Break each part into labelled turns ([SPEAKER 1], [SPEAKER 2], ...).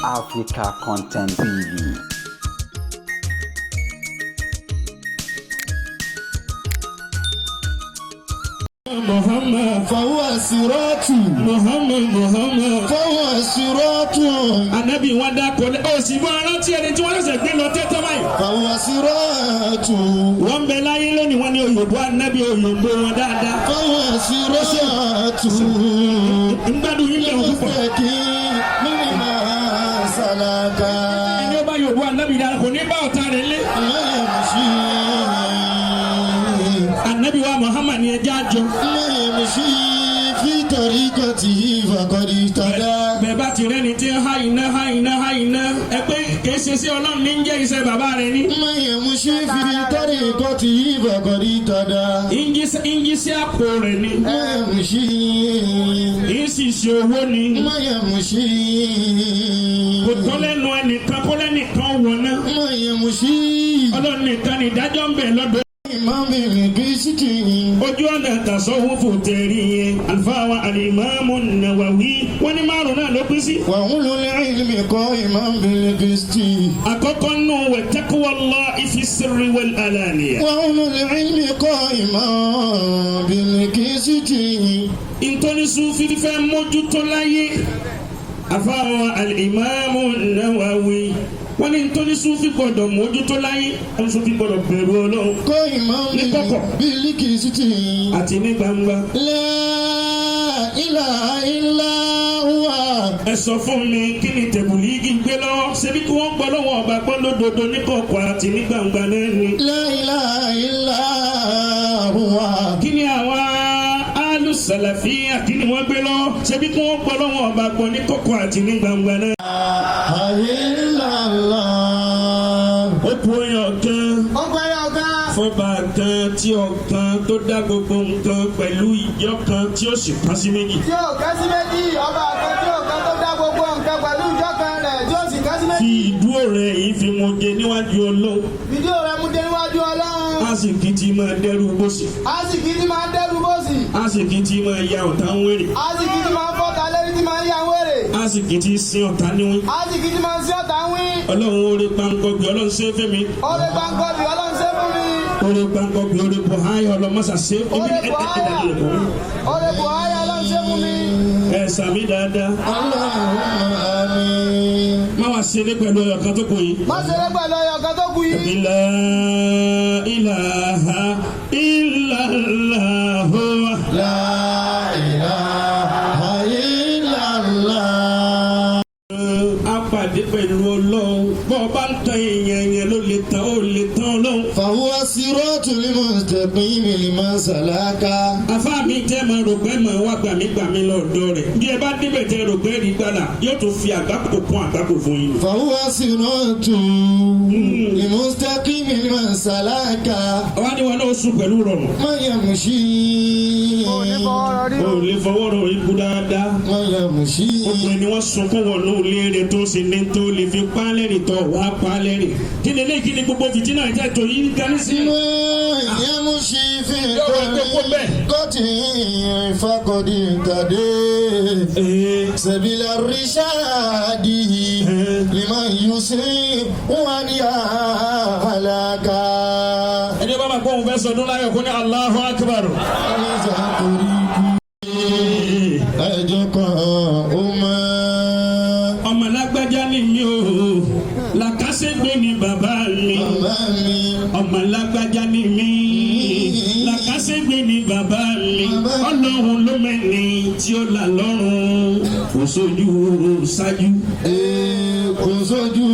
[SPEAKER 1] Africa Content TV.
[SPEAKER 2] Muhammad.
[SPEAKER 3] فهو صراط.
[SPEAKER 2] Muhammad, Muhammad.
[SPEAKER 3] فهو صراط.
[SPEAKER 2] Anabi wọn dákọ ní òsì bọ́ arántí ẹni tí wọ́n ṣẹ̀ṣẹ̀ gbé lọ tẹ́tọ́ báyìí.
[SPEAKER 3] فهو صراط.
[SPEAKER 2] Wọ́n ń bẹ láyé lónìí, wọ́n ní òyìnbó anabi, òyìnbó wọn dáadáa.
[SPEAKER 3] فهو صراط.
[SPEAKER 2] Ń gbádùn yín lẹ́wọ̀n púpọ̀.
[SPEAKER 3] مستقيم مما سلك.
[SPEAKER 2] Ẹni ó bá yòòbó anabi dára kò ní bá ọ̀tá rẹ̀ lé.
[SPEAKER 3] لا يمشي.
[SPEAKER 2] Anabi wa Muhammad ni ẹjẹ́ àjọ.
[SPEAKER 3] لا يمشي في طريقته فقد اهتدى.
[SPEAKER 2] Bẹ́ẹ̀ bá ti rẹ́ni tí ń há iná, há iná, há iná, ẹ pé kìí ṣe sí Ọlọ́run ní ń jẹ́, iṣẹ́ bàbá rẹ̀ ní.
[SPEAKER 3] من يمشي في طريقته فقد اهتدى.
[SPEAKER 2] Ń sí àpò rẹ̀ ni.
[SPEAKER 3] ما يمشي.
[SPEAKER 2] Ń sì ṣe owó ni.
[SPEAKER 3] ما يمشي.
[SPEAKER 2] Kò tọ́ lẹ́nu ẹnìkan kó lẹ́nìkan wọ̀ náà.
[SPEAKER 3] ما يمشي.
[SPEAKER 2] Ọlọ́run nìkan ni ìdájọ́ ń bẹ lọ́dọ̀.
[SPEAKER 3] إمام بالقسط.
[SPEAKER 2] Ojú ọ̀nà tasawufu tẹ̀rí yẹn, àlùfáà wa Al-Imamu Nawawi, wọ́n ní márùn náà ló pín sí.
[SPEAKER 3] وأولو العلم قائما بالقسط.
[SPEAKER 2] Àkọ́kọ́ nù wẹ̀ taqwallahi fi sirri wal alaniya.
[SPEAKER 3] وأولو العلم قائما بالقسط.
[SPEAKER 2] Ntọ́ni Sufi fẹ́ mójútó láyé, àlùfáà wa Al-Imamu Nawawi, wọ́n ní ntọ́ni Sufi gbọ́dọ̀ mójútó láyé, wọ́n Sufi gbọ́dọ̀ bẹ̀rù Ọlọ́run
[SPEAKER 3] قائما
[SPEAKER 2] ní kọ̀kọ̀
[SPEAKER 3] بالقسط.
[SPEAKER 2] àti ní gbangba.
[SPEAKER 3] لا إله إلا هو.
[SPEAKER 2] Ẹ sọ fún mi, kí ni tẹ̀bùlíìgì gbé lọ́wọ́? Ṣebí kí wọ́n gbọ́ lọ́wọ́ ọba gbọ́ lódodo ní kọ̀kọ̀ àti ní gbangba náà ni.
[SPEAKER 3] لا إله إلا هو.
[SPEAKER 2] Kí ni àwọn alùsàlàfíà, kí ni wọ́n gbé lọ́wọ́? Ṣebí kí wọ́n gbọ́ lọ́wọ́ ọba gbọ́ ní kọ̀kọ̀ àti ní gbangba náà.
[SPEAKER 3] إلا الله.
[SPEAKER 2] Ó kú ọyàn kan
[SPEAKER 4] Ó pẹ́ ọ̀gá.
[SPEAKER 2] fọba kan tí ọ̀kan tó dá gbogbo nǹkan pẹ̀lú ìjọ kan tí ó sì pín sí méjì.
[SPEAKER 4] Tí ò kẹ́ sí méjì, ọba kan tí ò kan tó dá gbogbo nǹkan pẹ̀lú ìjọ kan rẹ̀ tí ó sì kẹ́ sí
[SPEAKER 2] Fi
[SPEAKER 4] méjì.
[SPEAKER 2] ìdúró rẹ̀ yìí fi mo jẹ níwájú Ọlọ́run.
[SPEAKER 4] Fídíò rẹ̀ mú dé níwájú Ọlọ́run.
[SPEAKER 2] Á sì kí tí máa dẹ́rù bóṣì.
[SPEAKER 4] Àsìkí tí máa ń dẹ́rù bòsì.
[SPEAKER 2] Á sì kí tí máa ya ọ̀tá ń wèrè.
[SPEAKER 4] Àsìkí tí máa ń fọ́ta lérí, tí máa ń ya wèrè.
[SPEAKER 2] Á sì kí tí sin ọ̀tá níwọ̀n.
[SPEAKER 4] Àsìkí tí máa ń sí ọ̀tá ń wí.
[SPEAKER 2] Ọlọ́run, oore gbàǹkọ̀gbì, Ọlọ́run ṣe é fẹ́mi.
[SPEAKER 4] Oore gbàǹkọ̀bì, Ọlọ́run ṣe fún mi.
[SPEAKER 2] Oore gbàǹkọ̀gbì, oore buhari, ọlọ́mọṣà ṣe é.
[SPEAKER 4] Oore buhaya, oore buhaya, Ọlọ́run ṣe fún mi.
[SPEAKER 2] Ẹ sàmì dáadáa.
[SPEAKER 3] اللهم آمين.
[SPEAKER 2] Má wàá ṣeré pẹ̀lú ọyọ̀ kan tó kù yìí.
[SPEAKER 4] Má ṣeré pẹ̀lú ọyọ̀ kan tó kù yìí.
[SPEAKER 2] La ilaha illallah.
[SPEAKER 3] لا إله إلا الله.
[SPEAKER 2] A pàdé pẹ̀lú Ọlọ́run. Bọ́ ọ bá ń tan èèyàn yẹn ló lè tán, ó lè tán Ọlọ́run.
[SPEAKER 3] فهو الصراط المستقيم لمن سلك.
[SPEAKER 2] Afá mi tẹ́ mọ rò pé mọ̀ wá gbàmígbàmí lọ́dọ̀ rẹ̀. Bí ẹ bá débẹ̀ tẹ́ rò pé rí gbàlà, yóò tún fi àgbákò kún àgbákò fún yín.
[SPEAKER 3] فهو صراط المستقيم لمن سلك.
[SPEAKER 2] Ọwọ́ ni wọn náà sùn pẹ̀lú rọrùn.
[SPEAKER 3] من يمشي.
[SPEAKER 4] Ò ní fọwọ́ rọrí.
[SPEAKER 2] O lè fọwọ́ rọ ikú dáadáa.
[SPEAKER 3] من يمشي.
[SPEAKER 2] Obìnrin ni wọ́n sunkún wọnú ilé rẹ̀ tó sì ní tó lè fi pálẹ̀rì tó wá pálẹ̀rì. Kí ni eléyìí? Kí ni gbogbo fìtínà ìjà ètò yìí ń gani sí?
[SPEAKER 3] من يمشي في
[SPEAKER 2] Yóò wá gbé kó bẹ́ẹ̀.
[SPEAKER 3] طريقته فقد اهتدى.
[SPEAKER 2] Ee,
[SPEAKER 3] سبيل الرشاد لمن يسيء وأن يهلك.
[SPEAKER 2] Ẹni bá máa gbọ́ òun fẹ́ sọdún láyọ̀, kó ní Allahu Akbar.
[SPEAKER 3] ليس طريقي ẹjọ́ kan ó máa.
[SPEAKER 2] Ọmọ lágbájá ni mi ò, làkàṣègbè ni bàbá mi.
[SPEAKER 3] Bàbá mi.
[SPEAKER 2] Ọmọ lágbájá ni mí, làkàṣègbè ni bàbá mi. Ọlọ́run ló mẹ́ni tí ó là lọ́rùn, kò sójú ṣáájú.
[SPEAKER 3] Ee, kò sójú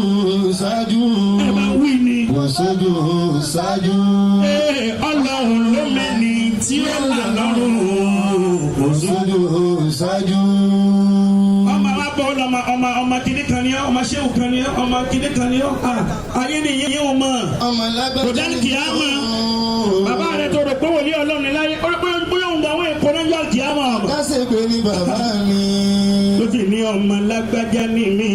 [SPEAKER 3] ṣáájú.
[SPEAKER 2] Ẹ máa wí ni.
[SPEAKER 3] Kò sójú ṣáájú.
[SPEAKER 2] Ee, Ọlọ́run ló mẹ́ni tí ó là lọ́rùn, kò
[SPEAKER 3] Kò
[SPEAKER 2] sójú.
[SPEAKER 3] sójú ṣáájú.
[SPEAKER 2] Ọmọ wa bọ́ ọmọ ọmọ ọmọ kìnnì kan ni ọ́, ọmọ sẹ́wù kan ni ọ́, ọmọ kìnnì kan ni ọ́. Ah, ayé ni yín o mọ̀.
[SPEAKER 3] Ọmọ lágbájá.
[SPEAKER 2] Kò dání kìámà. Bàbá rẹ tó rò pé wòlíì Ọlọ́run ní láyé, ó rò pé bóyá òun gbà wọ́n èkó náà yọ kìámà ọmọ.
[SPEAKER 3] Kásìgbè ni bàbá mi.
[SPEAKER 2] Lófin ní ọmọ lágbájá ní mi,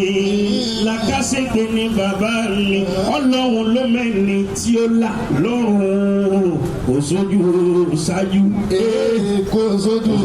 [SPEAKER 2] làkàṣègbè ní bàbá mi. Ọlọ́run ló mẹ́ni tí ó là lọ́rùn, kò sójú ṣáájú.
[SPEAKER 3] Ee, kò sójú.